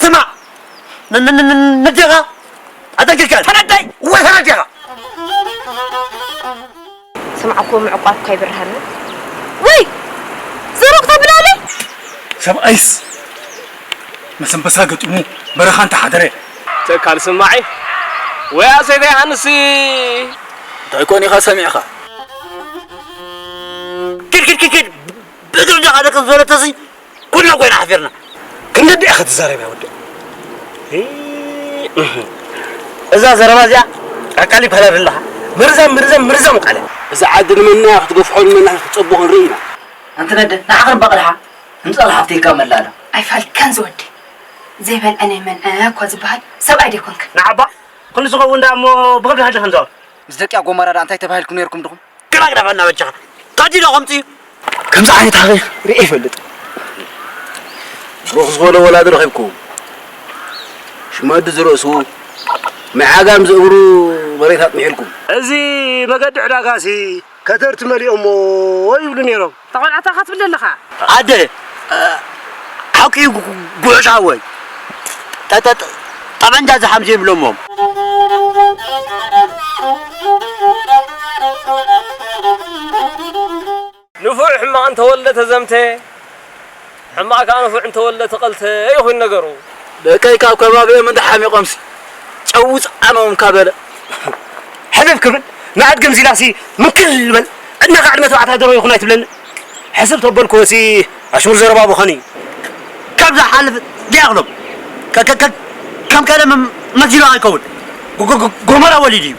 ስማዕ፣ ን-፣ ን-፣ ን-፣ ን-፣ ነዴኻ ኣጠንቂቀ። ተረዳይ ወይ ተረዲኻ? ስማዕ እኮ ምዕቋርካ ይብርሃና። ወይ ዘሮቕ ተብላለይ። ሰብኣይስ ምስ ኣንበሳ ገጢሙ በረኻ እንተሓደረ። ተካል ስማዒ ወይ ኣሰይተ ሃንሲ። እንታይ ኮን ኢኻ ሰሚዕኻ? ኪድ፣ ኪድ፣ ኪድ፣ ኪድ። ብእግሪ ደኻ ደቂ ዝበለተሲ ኩልና ኮይና ሓፊርና። ክንዲ ኢኻ ትዛረብ ያ ወዲ። እዛ ዘረባ እዚኣ ኣቃሊብ ሃላ ዘለኻ። ምርዛም፣ ምርዛም፣ ምርዛም ቃለ። እዛ ዓዲ ንመና ክትገፍሖ ንመና ክትጸብቑ ንርኢ ኢና። ኣንቲ ነደ፣ ንዓኽን በቕልሓ፣ ንጸል ሓፍተይ እካ መላእላ። ኣይፋልካን ዝወዲ። ዘይበልዐ ናይ መንዐ እኳ ዝበሃል ሰብኣይ ደይኮንክን። ንዓባ፣ ክንዲ ዝኸውን ደኣ እሞ ብኸብዲ ሃዲ ክንዛወር። ምስ ደቂያ ጎመራ ደኣ እንታይ ተባሂልኩም ነይርኩም ድኹም? ግዳ ግዳ ፈና በጃኻ። ታዲ ዶ ከምጽ እዩ? ከምዚ ዓይነት ሃኺ ርኤ ይፈልጥ። ብሩኽ ዝኾነ ወላዲ ረኺብኩም። ሽመዲ ዝርእሱ፣ መዓጋም ዝእግሩ መሬት ኣጥሚሕልኩም። እዚ መገዲ ዕዳጋሲ ከተርቲ መሊኦሞ ይብሉ ነይሮም። ተቖልዓታ ኻትብል ኣለኻ። ኣደ፣ ሓቂ እዩ ጉ-፣ ጉ-፣ ጉዕሽ ሓወይ። ጠ-፣ ጠ-፣ ጠ-፣ ጠበንጃ ዝሓምዙ ይብሎሞም። ንፉዕ ሕማቕ እንተወልደ ተዘምተ፣ ሕማቕ ከኣ ንፉዕ እንተወልደ ተቐልተ ይኹን ነገሩ። ደቀይ ካብ ከባቢኦም እንተሓሚቖምሲ፣ ጨው ጻዕኖም ካበለ። ሕልፍ ክብል፣ ንኣድጊ ምዚላሲ ምንክል በል፣ ዕድመኻ ዕድመ ተባዕታይ ደሮ ይኹን ኣይትብለኒ። ሕስብ ተበልክዎሲ፣ ኣሽሙር ዘረባ ምዃኑ እዩ። ካብ ዝሓልፍ ድያቕሎም። ከ-፣ ከ-፣ ከ-፣ ከም ቀደም መ-፣ መዚሉ ኣይከውን። ጎ-፣ ጎ-፣ ጎ-፣ ጎመራ ወሊዱ እዩ።